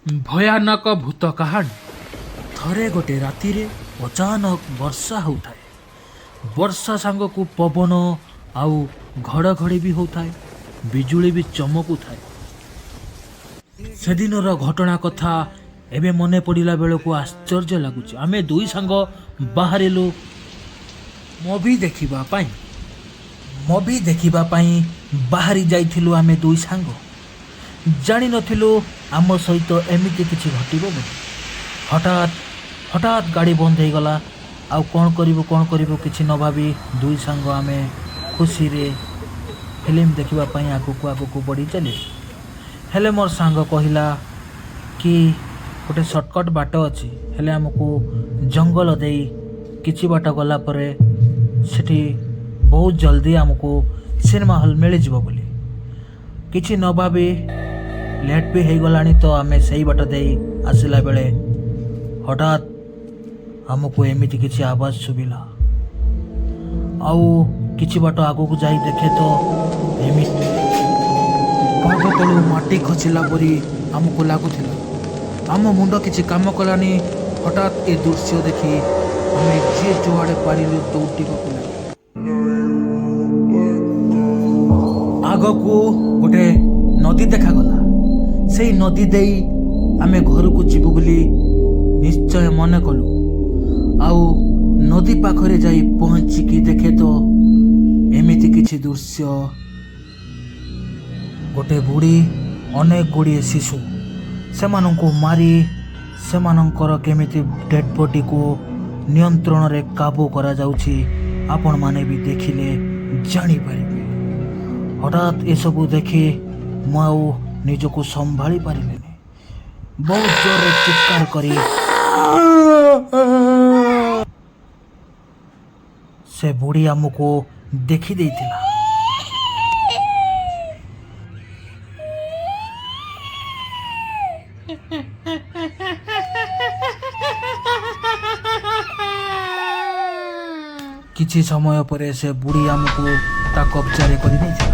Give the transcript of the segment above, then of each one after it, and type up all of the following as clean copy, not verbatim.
ଭୟାନକ ଭୂତ କାହାଣୀ। ଥରେ ଗୋଟେ ରାତିରେ ଅଚାନକ ବର୍ଷା ହେଉଥାଏ। ବର୍ଷା ସାଙ୍ଗକୁ ପବନ ଆଉ ଘଡ଼ଘଡ଼ି ବି ହେଉଥାଏ, ବିଜୁଳି ବି ଚମକୁଥାଏ। ସେଦିନର ଘଟଣା କଥା ଏବେ ମନେ ପଡ଼ିଲା ବେଳକୁ ଆଶ୍ଚର୍ଯ୍ୟ ଲାଗୁଛି। ଆମେ ଦୁଇ ସାଙ୍ଗ ବାହାରିଲୁ ମୁଭି ଦେଖିବା ପାଇଁ। ମୁଭି ଦେଖିବା ପାଇଁ ବାହାରି ଯାଇଥିଲୁ ଆମେ ଦୁଇ ସାଙ୍ଗ। ଜାଣିନଥିଲୁ ଆମ ସହିତ ଏମିତି କିଛି ଘଟିବ ବୋଲି। ହଠାତ୍ ହଠାତ୍ ଗାଡ଼ି ବନ୍ଦ ହେଇଗଲା। ଆଉ କ'ଣ କରିବୁ କ'ଣ କରିବୁ କିଛି ନ ଭାବି ଦୁଇ ସାଙ୍ଗ ଆମେ ଖୁସିରେ ଫିଲ୍ମ ଦେଖିବା ପାଇଁ ଆଗକୁ ଆଗକୁ ବଢ଼ି ଚାଲିଲୁ। ହେଲେ ମୋର ସାଙ୍ଗ କହିଲା କି ଗୋଟେ ସର୍ଟକଟ୍ ବାଟ ଅଛି, ହେଲେ ଆମକୁ ଜଙ୍ଗଲ ଦେଇ କିଛି ବାଟ ଗଲା ପରେ ସେଠି ବହୁତ ଜଲ୍ଦି ଆମକୁ ସିନେମା ହଲ୍ ମିଳିଯିବ ବୋଲି। କିଛି ନ ଭାବି, ଲେଟ୍ ବି ହେଇଗଲାଣି ତ, ଆମେ ସେଇ ବାଟ ଦେଇ ଆସିଲା ବେଳେ ହଠାତ୍ ଆମକୁ ଏମିତି କିଛି ଆବାଜ ଶୁଭିଲା। ଆଉ କିଛି ବାଟ ଆଗକୁ ଯାଇ ଦେଖେ ତ ଏମିତି ପାଦ ତଳୁ ମାଟି ଖସିଲା ପରି ଆମକୁ ଲାଗୁଥିଲା। ଆମ ମୁଣ୍ଡ କିଛି କାମ କଲାନି। ହଠାତ୍ ଏ ଦୃଶ୍ୟ ଦେଖି ଆମେ ଯିଏ ଯୁଆଡ଼େ ପାରିଲୁ ଦୌଡ଼ିବାକୁ ଲାଗିଲୁ। ଆଗକୁ ଗୋଟେ ନଦୀ ଦେଖାଗଲା। ସେଇ ନଦୀ ଦେଇ ଆମେ ଘରକୁ ଯିବୁ ବୋଲି ନିଶ୍ଚୟ ମନେ କଲୁ। ଆଉ ନଦୀ ପାଖରେ ଯାଇ ପହଞ୍ଚିକି ଦେଖେ ତ ଏମିତି କିଛି ଦୃଶ୍ୟ। ଗୋଟେ ବୁଢ଼ୀ ଅନେକ ଗୁଡ଼ିଏ ଶିଶୁ ସେମାନଙ୍କୁ ମାରି ସେମାନଙ୍କର କେମିତି ଡେଡ୍ ବଡିକୁ ନିୟନ୍ତ୍ରଣରେ କାବୁ କରାଯାଉଛି, ଆପଣମାନେ ବି ଦେଖିଲେ ଜାଣିପାରିବେ। ହଠାତ୍ ଏସବୁ ଦେଖି ମୁଁ ଆଉ ନିଜକୁ ସମ୍ଭାଳି ପାରିଲିନି। ବହୁତ ଜୋରରେ ଚିତ୍କାର କରି ସେ ବୁଢ଼ୀ ଆମକୁ ଦେଖିଦେଇଥିଲା। କିଛି ସମୟ ପରେ ସେ ବୁଢ଼ୀ ଆମକୁ ତା କବ୍ଜାରେ କରିନେଇଥିଲା।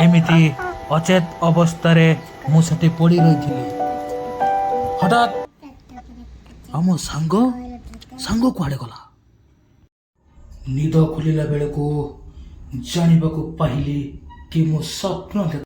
ଏମିତି ଅଚେତ ଅବସ୍ଥାରେ ମୁଁ ସେଠି ପଡ଼ି ରହିଥିଲି। ହଠାତ୍ ଆମ ସାଙ୍ଗ କୁଆଡ଼େ ଗଲା? ନିଦ ଖୋଲିଲା ବେଳକୁ ଜାଣିବାକୁ ପାଇଲି କି ମୁଁ ସ୍ୱପ୍ନ ଦେଖ